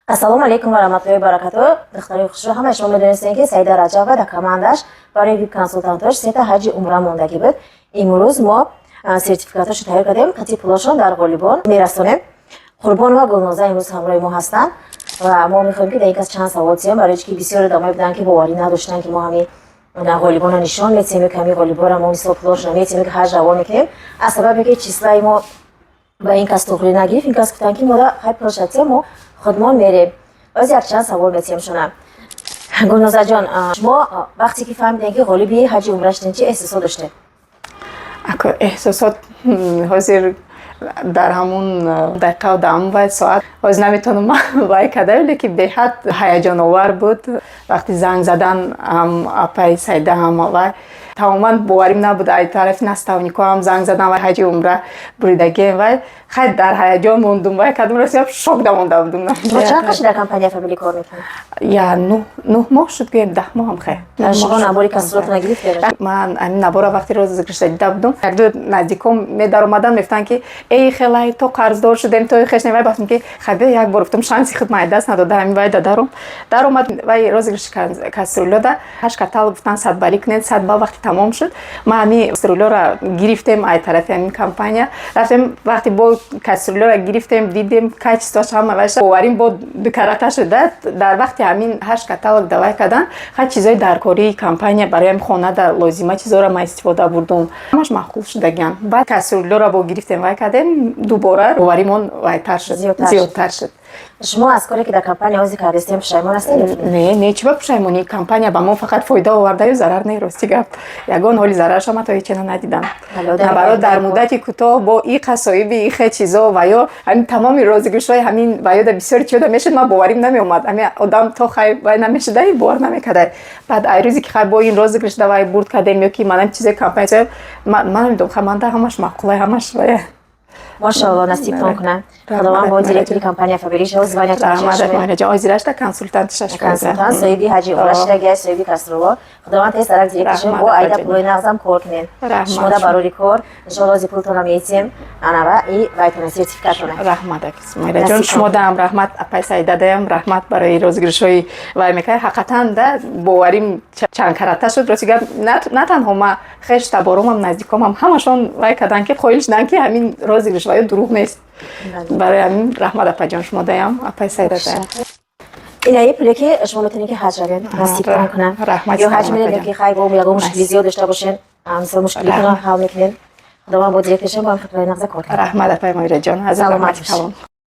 Ассалому алайкум ва раҳматуллоҳи ва баракатуҳ. Духтарои хушрӯ, ҳамаи шумо медонистем, ки Саида Раҷабова дар командаш барои вип консултантош сета ҳаҷи умра мондагӣ буд. Имрӯз мо сертификатошо тайёр кардем, қати пулошон дар ғолибон мерасонем. Қурбонова Гулноза имрӯз ҳамроҳи мо ҳастанд ва мо мехоҳем, ки дар ин кас чанд савол тиём, барои ки бисёр одамое буданд, ки боварӣ надоштанд, ки мо ҳамин ғолибонро нишон метиҳем ё ки ҳамин ғолибонро мо мисол пулошро метиҳем ё ки ҳаҷ равон мекунем. Аз сабабе ки числаи мо ба ин кас туғрӣ нагирифт, ин кас гуфтанд, ки мода хай пулоша тиём, мо худмон мерем. Боз якчанд савол метиҳем шуна. Гулнозаҷон, шумо вақте ки фаҳмидем, ки ғолиби ҳаҷи умра шудем, чӣ эҳсосот доштед? Ако, эҳсосот ҳозир дар ҳамун дақиқа, дар ҳамун вай соат ҳозир наметавонам вай карда, лекин беҳад ҳаяҷоновар буд. Вақти занг задан ҳам апаи Саида, ҳам вай, тамоман боварим набуд. Ай тарафи наставникҳо ҳам занг задан, вай, ҳаҷи умра буридагием, вай, хай, дар ҳаяҷон мондум, вай кардум, рост гап, шокда монда будум. Шумо чанд қаши дар компания Фаберлик кор мекунед? Я 9 моҳ шуд, гӯем, 10 моҳ ҳам, хай. Шумо набори кастрюлотро нагирифтед? Ман ҳамин набора вақти розыгрыша дида будум, якду наздиком медаромадан, мегуфтанд, ки эй, хелай то қарздор шудем, то хеш вай бафтем, ки хай, биё, як бор, гуфтам, шанси худ ман даст надода, ҳамин вай даром даромад. Вай розыгрыши кастрюлёда ҳашт каталог гуфтан, 100 баллӣ кунед, 100 балл. Вақти тамом шуд, ма ҳамин кастрюлёра гирифтем, ай тарафи ҳамин компания рафтем. Вақти бо кастрюлёра гирифтем, дидем качествош, ҳама вайша, боварим бо дукарата шуда. Дар вақти ҳамин ҳашт каталог давай кардан, хай, чизои даркории компания барои ҳами хонада лозима чизоро ман истифода бурдум, ҳамаш маъқул шудагиан. Баъд кастрюлёра бо гирифтем, вай кардем, дубора боваримон вайтар шуд, зиёдтар шуд. Шумо аз коре, ки дар компания ҳозир кардастем, пушаймон ҳастед? Не, не, чӣ ба пушаймонӣ? Компания ба мо фақат фоида овардаю зарар не. Рости гап, ягон ҳоли зарарша ман то ҳечена надидам. Наоборот, дар муддати кӯтоҳ бо иқа соҳиби ихе чизо ва ё ҳамин тамоми розыгрышҳои ҳамин ва ё да бисёри чиёда мешуд, ман боварим намеомад. Ҳамин одам то хай вай намешуда, бовар намекарда. Баъд ай рӯзе ки хай бо ин розыгрыш да вай бурд кардем ё ки манам чизои компания, ман намедонам, хай, манда ҳамаш маъқулай, ҳамаш вая. Мошоалло, насибтон кунад. Худованд бо директори компания Фаберлик шава, звания. Раҳмат, ҳозирашта консултанти шаш. Консултант, соҳиби ҳаҷи умра шудагиай, соҳиби кастрюло. Худованд тез тарак директор шава, бо айда пулои нағзам кор кунед. Шумода барори кор, иншоалло, ҳозир пултонам метиҳем анава и вайтона, сертификатона. Раҳмат, Исмоилаҷон, шумодаам раҳмат, апай Саидадаям раҳмат барои розыгрышҳои вай мекард. Ҳақиқатан да боварим чандкарата шуд. Рости гап, на танҳо ма, хеш таборомам, наздикомам ҳамашон вай карданд, ки қоил шуданд, ки ҳамин розыгрыш ваё дурӯғ нест. Барои ҳамин раҳмат, апаҷон, шумодаям, апай Саидадаям. Инаи пуле, ки шумо метавонед, ки ҳаҷ равед, насибтон кунад. Раҳмат. Ё ҳаҷ меред, ё ки хай, бо ягон мушкили зиёд дошта бошед, мисол, мушкилитонро ҳал мекунед. Худованд бо директоршон бо ҳам хатои нағза кор кунад. Раҳмат, апай Моираҷон, аз Саломат раҳмати бошед. Калон.